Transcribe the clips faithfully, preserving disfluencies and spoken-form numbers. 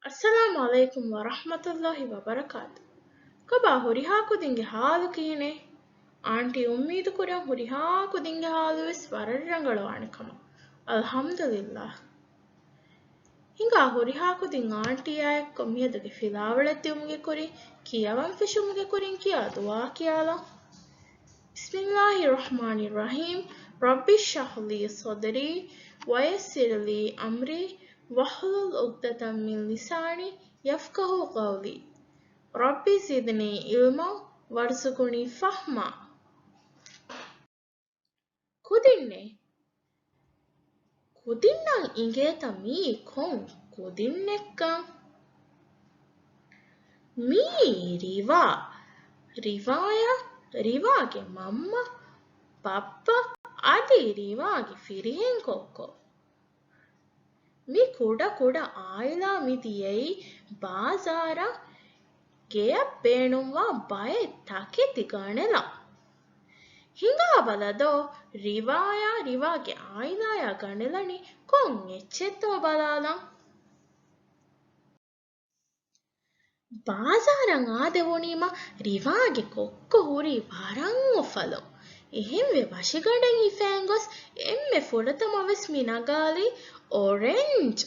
އައްސަލާމު ޢަލައިކުމް ވަރަޙްމަތުﷲި ވަބަރަކާތު. ކޮބާ ހުރިހާ ކުދިންގެ ޙާލު ކިހިނެއް؟ އާންޓީ އުއްމީދު ކުރަން ހުރިހާ ކުދިންގެ ޙާލުވެސް ވަރަށް ރަނގަޅުވާނެ ކަމަށް. އަލްޙަމްދުލިއްލާހް. ހިނގާ ހުރިހާ ކުދިން އާންޓީއާ އެއްކޮށް މިއަދުގެ ފިލާވަޅެއް ދިއުމުގެ ކުރިން، ކިޔަވަން ފެށުމުގެ ކުރިން ކިޔާ ދުޢާ ކިޔާލަން. بسم الله الرحمن الرحيم. رب اشرح لي صدري ويسر لي أمري واحلل عقدة من لساني يفقهوا قولي. رب زدني علما وارزقني فهما. ކުދިންނޭ. ކުދިންނަށް އިނގޭތަ މީ ކޮން ކުދިންނެއްކަން؟ މީ ރިވާ. ރިވާޔަށް ރިވާގެ މަންމަ، ބައްޕަ އަދި ރިވާގެ ފިރިހެން ކޮއްކޮ. މި ކުޑަ ކުޑަ އާއިލާ މި ދިޔައީ ބާޒާރަށް ގެޔަށް ބޭނުންވާ ބައެއް ތަކެތި ގަނެލަން. ހިނގާބަލަދޯ، ރިވާޔާ ރިވާގެ އާއިލާޔާ ގަނެލަނީ ކޮން އެއްޗެއްތޯ ބަލާލަން. ބާޒާރަށް އާދެވުނީމަ ރިވާގެ ކޮއްކޮ ހުރީ ވަރަށް އުފަލުން. އެހެންވެ ވަށިގަނޑެއް ހިފައިން ގޮސް އެންމެ ފުރަތަމަވެސް މި ނަގާލީ އޮރެންޖް.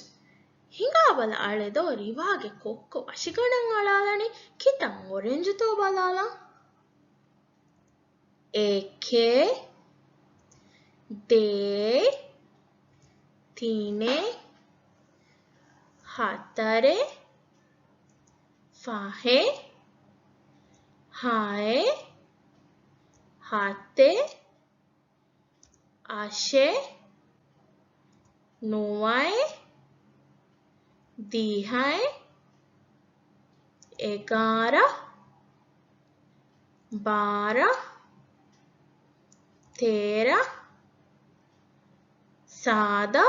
ހިނގާބަލަ އަޅެދޯ ރިވާގެ ކޮއްކޮ ވަށިގަނޑަށް އަޅާލަނީ ކިތަން އޮރެންޖުތޯ ބަލާލަން. އެކެއް، ދޭއް، ތިނެއް، ހަތަރެއް، ފަހެއް، ހައެއް، ހަތެއް، އަށެއް، ނުވައެއް، ދިހައެއް، އެގާރަ، ބާރަ، ތޭރަ، ސާދަ،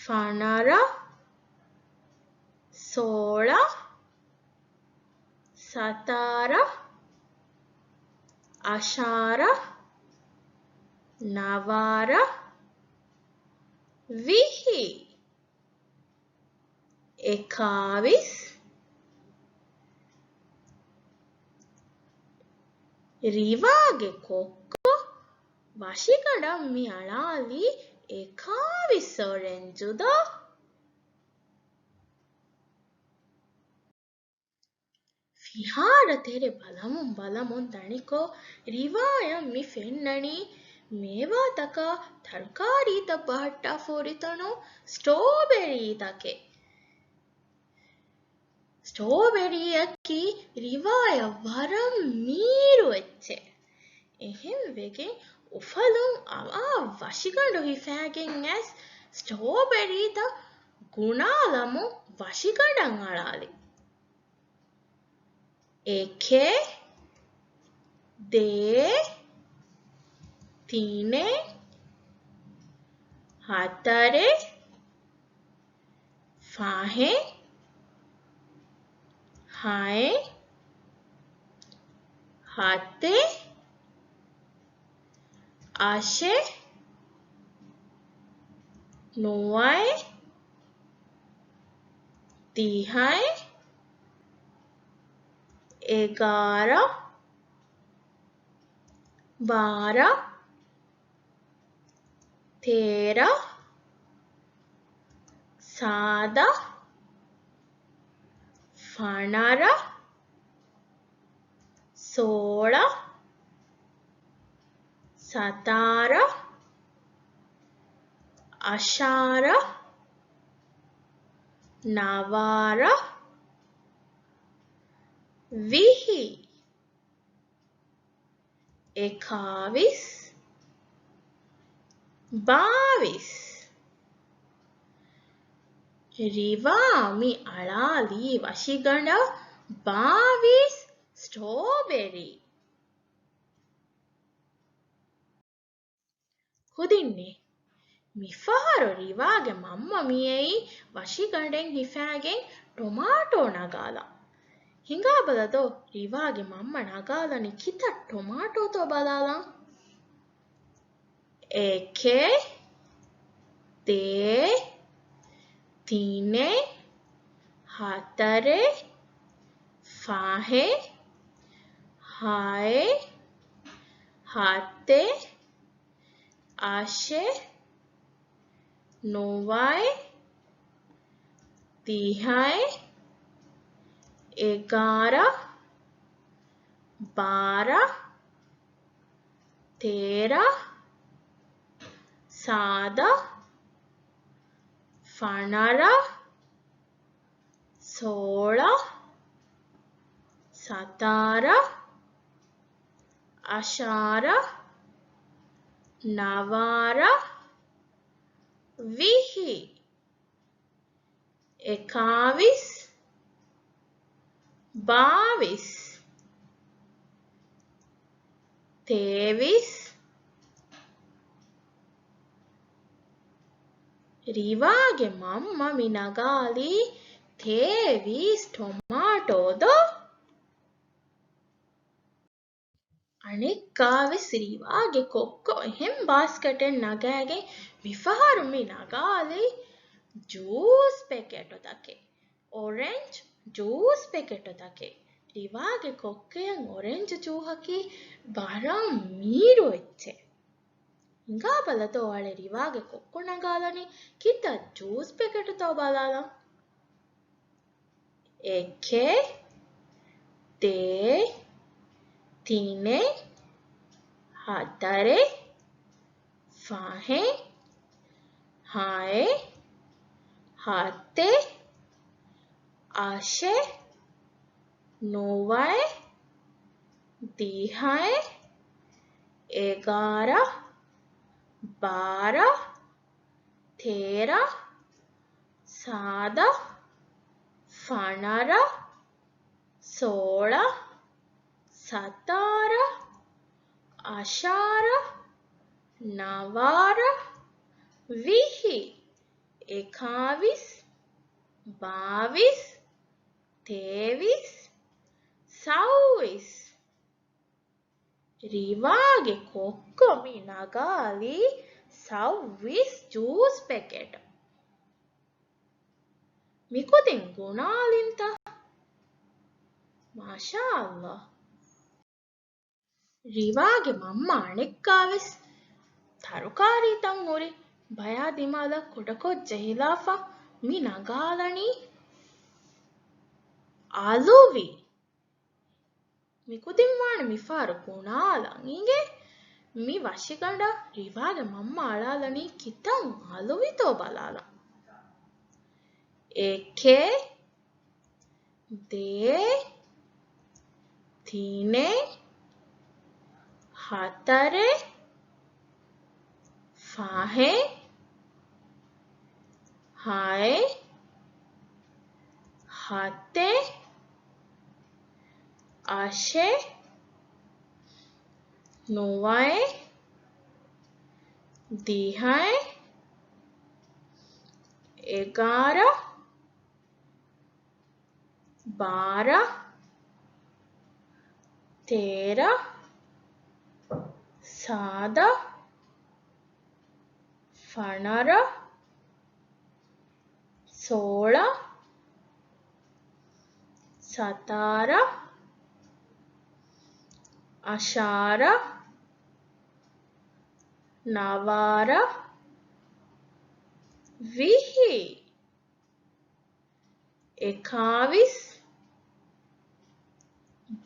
ފަނަރަ، ސޯޅަ، ސަތާރަ، އަށާރަ، ނަވާރަ، ވިހި، އެކާވީސް. ރިވާގެ ކޮއްކޮ ވަށިގަނޑަށް މި އަޅާލީ އެކާވީސް އޮރެންޖު ދޯ؟ ފިހާރަ ތެރެ ބަލަމުން ބަލަމުން ދަނިކޮށް، ރިވާޔަށް މި ފެންނަނީ މޭވާތަކާ ތަރުކާރީތައް ބަހައްޓާ ފޯރިތަނު ސްޓްރޯބެރީތަކެއް. ސްޓްރޯބެރީއަކީ ރިވާޔަށް ވަރަށް މީރު އެއްޗެއް. އެހެން ވެގެން އުފަލުން އަވާ ވަށިގަނޑު ހިފައިގެން އައިސް ސްޓްރޯބެރީތައް ގުނާލަމުން ވަށިގަނޑަށް އަޅާލި. އެކެއް، ދޭއް، ތިނެއް، ހަތަރެއް، ފަހެއް، ހައެއް، ހަތެއް، އަށެއް، ނުވައެއް، ދިހައެއް، އެގާރަ، ބާރަ، ތޭރަ، ސާދަ، ފަނަރަ، ސޯޅަ، ސަތާރަ، އަށާރަ، ނަވާރަ، ވިހި، އެކާވީސް، ބާވީސް. ރިވާ މި އަޅާލީ ވަށިގަނޑަށް ބާވީސް ސްޓްރޯބެރީ. ކުދިންނޭ. މިފަހަރު ރިވާގެ މަންމަ މިއައީ ވަށިގަނޑެއް ހިފާގެން ޓޮމާޓޯ ނަގާލަން. ހިނގާބަލަދޯ ރިވާގެ މަންމަ ނަގާލަނީ ކިތައް ޓޮމާޓޯތޯ ބަލާލަން. އެކެއް، ދޭއް، ތިނެއް، ހަތަރެއް، ފަހެއް، ހައެއް، ހަތެއް، އަށެއް، ނުވައެއް، ދިހައެއް، އެގާރަ، ބާރަ، ތޭރަ، ސާދަ، ފަނަރަ، ސޯޅަ، ސަތާރަ، އަށާރަ، ނަވާރަ، ވިހި، އެކާވީސް، ބާވީސް، ތޭވީސް. ރިވާގެ މަންމަ މި ނަގާލީ ތޭވީސް ޓޮމާޓޯ ދޯ؟ އަނެއްކާވެސް ރިވާގެ ކޮއްކޮ އެހެން ބާސްކެޓެއް ނަގާގެން މިފަހަރު މި ނަގާލީ ޖޫސް ޕެކެޓުތަކެއް. އޮރެންޖް ޖޫސް ޕެކެޓުތަކެއް. ރިވާގެ ކޮއްކޮއަށް އޮރެންޖް ޖޫހަކީ ވަރަށް މީރު އެއްޗެއް. ހިނގާބަލަތޯ އަޅެ ރިވާގެ ކޮއްކޮ ނަގާލަނީ ކިތައް ޖޫސް ޕެކެޓުތޯ ބަލާލަން. އެކެއް، ދޭއް، ތިނެއް، ހަތަރެއް، ފަހެއް، ހައެއް، ހަތެއް، އަށެއް، ނުވައެއް، ދިހައެއް، އެގާރަ، ބާރަ، ތޭރަ، ސާދަ، ފަނަރަ، ސޯޅަ، ސަތާރަ، އަށާރަ، ނަވާރަ، ވިހި، އެކާވީސް، ބާވީސް، ތޭވީސް، ސައުވީސް. ރިވާގެ ކޮއްކޮ މި ނަގާލީ ސައުވީސް ޖޫސް ޕެކެޓް. މިކުދިން ގުނާލިންތަ؟ މާޝާﷲ. ރިވާގެ މަންމަ އަނެއްކާވެސް ތަރުކާރީތައް ހުރި ބަޔާ ދިމާލަށް ކުޑަކޮށް ޖެހިލާފަ މި ނަގާލަނީ އަލުވި. މިކުދިން ވާނެ މިފަހަރު ގުނާލަން އިނގޭ. މި ވަށިގަނޑަށް ރިވާގެ މަންމަ އަޅާލަނީ ކިތައް އަލުވިތޯ ބަލާލަން. އެކެއް، ދޭއް، ތިނެއް، ހަތަރެއް، ފަހެއް، ހައެއް، ހަތެއް، އަށެއް، ނުވައެއް، ދިހައެއް، އެގާރަ، ބާރަ، ތޭރަ، ސާދަ، ފަނަރަ، ސޯޅަ، ސަތާރަ، އަށާރަ، ނަވާރަ، ވިހި. އެކާވީސް،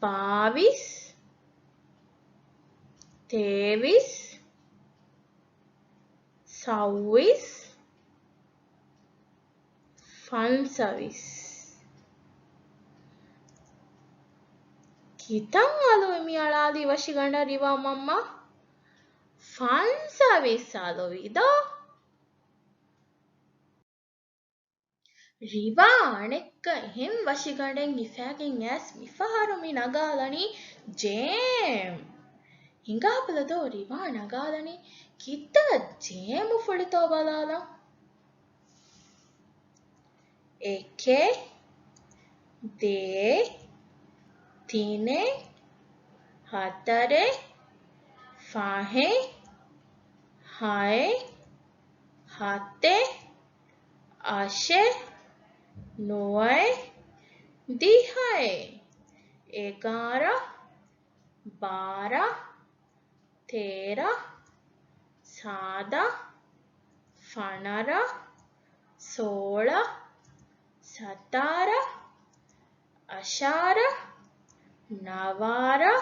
ބާވީސް، ތޭވީސް، ސައުވީސް، ފަންސަވީސް. ކިތައް އަލުވި މި އަޅާލީ ވަށިގަނޑަށް ރިވާ މަންމަ؟ ފަންސަވީސް އަލުވި ދޯ؟ ރިވާ އަނެއްކާ އެހެން ވަށިގަނޑެއް ހިފާގެން އައިސް މިފަހަރު މި ނަގާލަނީ ޖޭމް. ހިނގާބަލަ ދޯ ރިވާ ނަގާލަނީ ކިތައް ޖޭމު ފުޅިތޯ ބަލާލަން. އެކެއް، ދޭއް، ތިނެއް، ހަތަރެއް، ފަހެއް، ހައެއް، ހަތެއް، އަށެއް، ނުވައެއް، ދިހައެއް، އެގާރަ، ބާރަ، ތޭރަ، ސާދަ، ފަނަރަ، ސޯޅަ، ސަތާރަ، އަށާރަ، ނަވާރަ،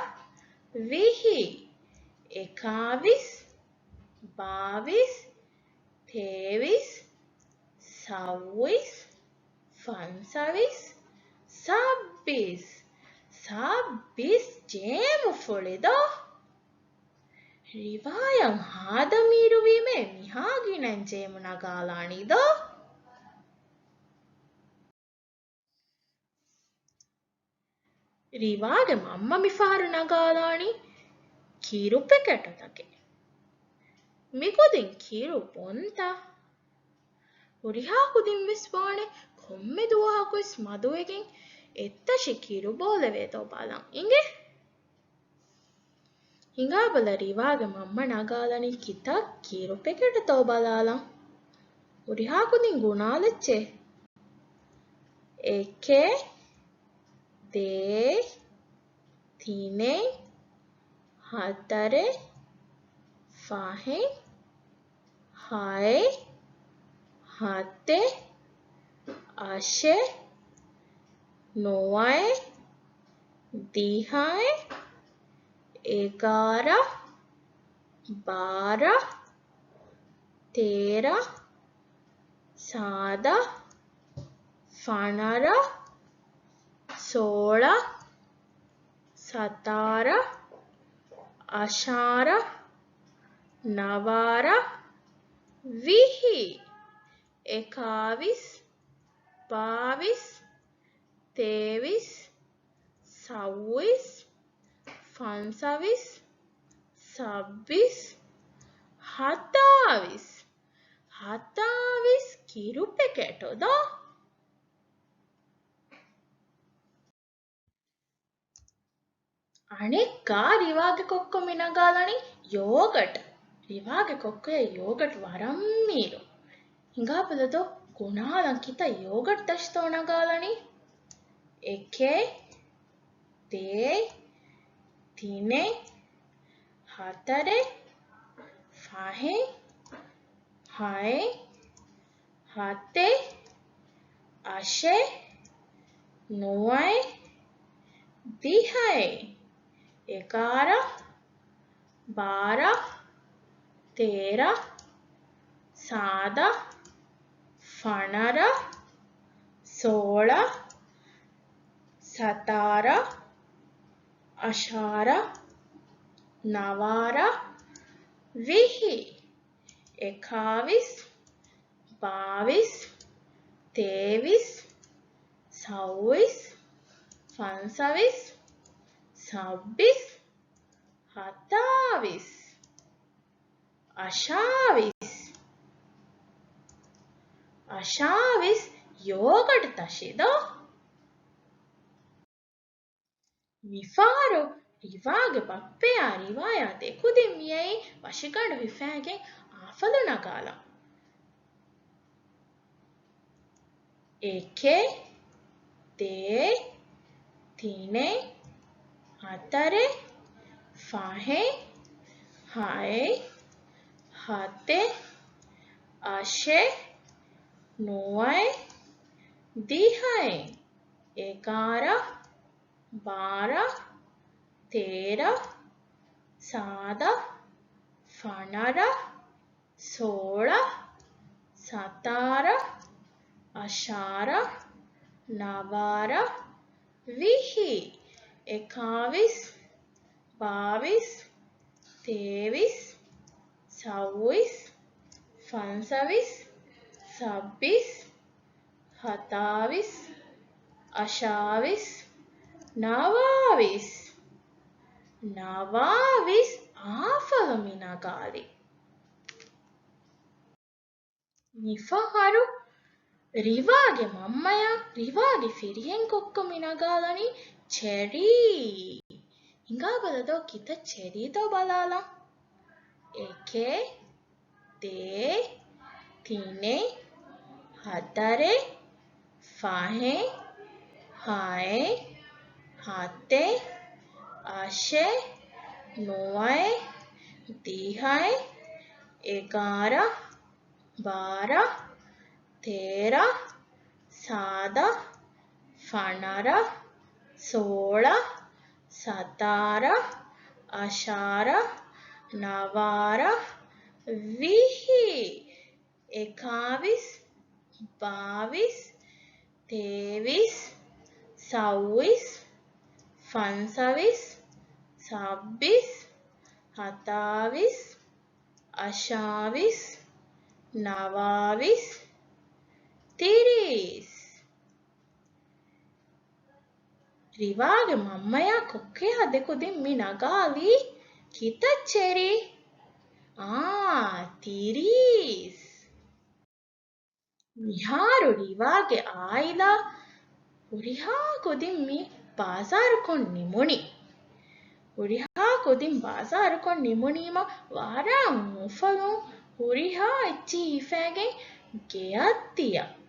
ވިހި، އެކާވީސް، ބާވީސް، ތޭވީސް، ސައުވީސް، ފަންސަވީސް، ސައްބީސް. ސައްބީސް ޖޭމުފުޅި ދޯ؟ ރިވާޔަށް ހާދަ މީރުވީމޭ މިހާ ގިނައިން ޖޭމު ނަގާލާނީ ދޯ؟ ރިވާގެ މަންމަ މިފަހަރު ނަގާލާނީ ކިރު ޕެކެޓުތަކެއް. މިގޮތުން ކިރު ބޮންތަ؟ ހުރިހާ ކުދިން ވެސް ވާނެ ކޮންމެ ދުވަހަކު ވެސް މަދުވެގެން އެއްތަށި ކިރު ބޯލެވޭތޯ ބަލަން އިނގޭ. ހިނގާބަލަ ރިވާގެ މަންމަ ނަގާލަނީ ކިތައް ކިރު ޕެކެޓުތޯ ބަލާލަން. ހުރިހާ ކުދިން ގުނާލައްޗޭ. އެކެއް، ދޭއް، ތިނެއް، ހަތަރެއް، ފަހެއް، ހައެއް، ހަތެއް، އަށެއް، ނުވައެއް، ދިހައެއް، އެގާރަ، ބާރަ، ތޭރަ، ސާދަ، ފަނަރަ، ސޯޅަ، ސަތާރަ، އަށާރަ، ނަވާރަ، ވިހި، އެކާވީސް، ބާވީސް، ތޭވީސް، ސައުވީސް، ފަންސަވީސް، ސައްބީސް، ހަތާވީސް. ހަތާވީސް ކިރު ޕެކެޓު ދޯ؟ އަނެއްކާ ރިވާގެ ކޮއްކޮ މި ނަގާލަނީ ޔޯގަޓް. ރިވާގެ ކޮއްކޮޔަށް ޔޯގަޓް ވަރަށް މީރު. ހިނގާބަލަ ދޯ ގުނާލަން ކިތައް ޔޯގަޓް ތަށިތޯ ނަގާލަނީ. އެކެއް، ދޭއް، ތިނެއް، ހަތަރެއް، ފަހެއް، ހައެއް، ހަތެއް، އަށެއް، ނުވައެއް، ދިހައެއް، އެގާރަ، ބާރަ، ތޭރަ، ސާދަ، ފަނަރަ، ސޯޅަ، ސަތާރަ، އަށާރަ، ނަވާރަ، ވިހި، އެކާވީސް، ބާވީސް، ތޭވީސް، ސައުވީސް، ފަންސަވީސް، ސައްބީސް، ހަތާވީސް، އަށާވީސް. އަށާވީސް ޔޯގަޓް ތަށި ދޯ؟ މިފަހަރު ރިވާގެ ބައްޕަޔާ ރިވާޔާ ދެކުދިން މިއައީ ވަށިގަނޑު ހިފައިގެން އާފަލު ނަގާލަން. އެކެއް، ދޭއް، ތިނެއް، ހަތަރެއް، ފަހެއް، ހައެއް، ހަތެއް، އަށެއް، ނުވައެއް، ދިހައެއް، އެގާރަ، ބާރަ، ތޭރަ، ސާދަ، ފަނަރަ، ސޯޅަ، ސަތާރަ، އަށާރަ، ނަވާރަ، ވިހި، އެކާވީސް، ބާވީސް، ތޭވީސް، ސައުވީސް، ފަންސަވީސް، ސައްބީސް، ހަތާވީސް، އަށާވީސް، ނަވާވީސް. ނަވާވީސް އާފަލު މި ނަގާލި. މިފަހަރު ރިވާގެ މަންމަޔާ ރިވާގެ ފިރިހެން ކޮއްކޮ މި ނަގާލަނީ ޗެރީ. ހިނގާބަލަ ދޯ ކިތައް ޗެރީތޯ ބަލާލަން. އެކެއް، ދޭއް، ތިނެއް، ހަތަރެއް، ފަހެއް، ހައެއް، ހަތެއް، އަށެއް، ނުވައެއް، ދިހައެއް، އެގާރަ، ބާރަ، ތޭރަ، ސާދަ، ފަނަރަ، ސޯޅަ، ސަތާރަ، އަށާރަ، ނަވާރަ، ވިހި، އެކާވީސް، ބާވީސް، ތޭވީސް، ސައުވީސް، ފަންސަވީސް، ސައްބީސް، ހަތާވީސް، އަށާވީސް، ނަވާވީސް، ތިރީސް. ރިވާގެ މަންމަޔާ ކޮއްކޮޔާ ދެކުދިން މި ނަގާލީ ކިތައް ޗެރީ؟ އާ، ތިރީސް. މިހާރު ރިވާގެ އާއިލާ ހުރިހާ ކުދިން މި ބާޒާރުކޮށް ނިމުނީ. ހުރިހާ ކުދިން ބާޒާރުކޮށް ނިމުނީމަ ވަރަށް އުފަލުން ހުރިހާ އެއްޗިހި ހިފައިގެން ގެއަށް ދިޔަ.